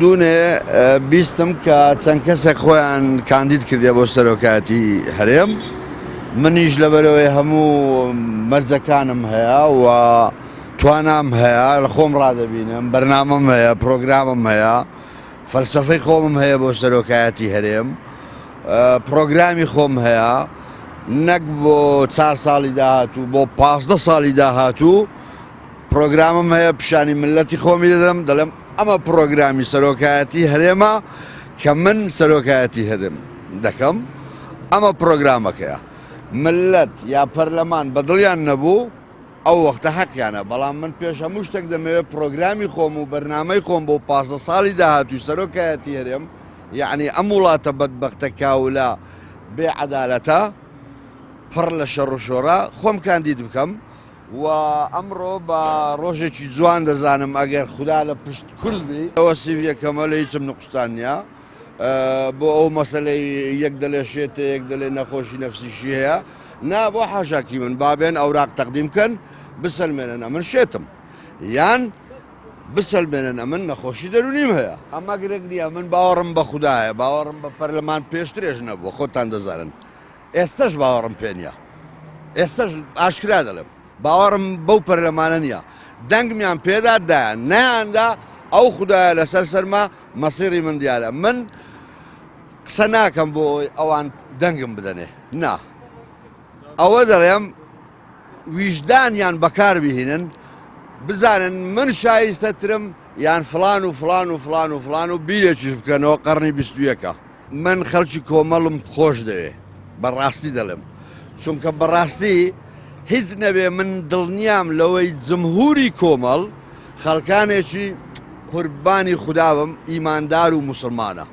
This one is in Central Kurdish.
دوونێ بیستم کە چەند کەسێک خۆیان کاندید کردیە بۆ سەرۆکایەتی هەرێم، منیش لەبەرەوەی هەموو مەرجەکانم هەیە و توانام هەیە، لە خۆم ڕادەبینم، بەرنامەم هەیە، پرۆگرامم هەیە، فەلسەفەی خۆمم هەیە بۆ سەرۆکایەتی هەرێم، پرۆگرامی خۆم هەیە، نەک بۆ 4 ساڵی داهاتوو، بۆ 15 ساڵی داهاتوو پرۆگرامم هەیە، پیشانی ملەتی خۆمی دەدەم، دەڵێم ئەمە پرۆگرامی سەرۆکایەتی هەرێمە کە من سەرۆکایەتی هەرێم دەکەم، ئەمە پرۆگرامەکەیە. ملەت یا پەرلەمان بەدڵیان نەبوو ئەو وەختە حەقیانە، بەڵام من پێش هەموو شتێک دەمەوێت پرۆگرامی خۆم و بەرنامەی خۆم بۆ 15 ساڵی داهاتووی سەرۆکایەتی هەرێم، یعنی ئەم وڵاتە بەدبەختە کاولە بێ عەدالەتە پڕ لە شەڕ و شۆڕە خۆم کاندید بکەم. و ئەمڕۆ بە ڕۆژێکی جوان دەزانم ئەگەر خودا لە پشت کورد بی. ئەوە سیڤیەکەمە لە هیچم نوقستان نییە. بۆ ئەو مەسەلەی یەک دەلێ شێتە یەک دەلێ نەخۆشی نەفسیشی هەیە، نا بۆ حاشاکی من با بێن ئەوراق تەقدیم کەن بسەلمێنن ئەمن شێتم یان بسەلمێنن ئەمن نەخۆشی دەرونیم هەیە. ئەمە گرنگ نییە، من باوەڕم بە خودا هەیە، باوەڕم بە پەرلەمان پێشترێش نەبووە، خۆتان دەزانن. ئێستەش باوەڕم پێ نییە، ئێستەش ئاشکرا دەڵێم باوەڕم بەو پەرلەمانە نییە. دەنگمیان پێدا دایان نەیاندا، ئەو خودایە لەسەر سەرما مەسیری من دیارە. من قسە ناکەم بۆ ئەوەی ئەوان دەنگم بدەنێ، نا، ئەوە دەڵێم ویژدانیان بەکار بهینن، بزانن من شایستەترم یان فلان و فلان و فلان و فلان و بیرێکیش بکەنەوە قەرنی 21ە. من خەڵکی کۆمەڵم خۆش دەوێ، بەڕاستی دەڵێم، چونکە بەڕاستی هیچ نەبێ من دڵنیام لەوەی جمهوری کۆمەڵ خەڵکانێکی قوربانی خودابم ئیماندار و موسڵمانە.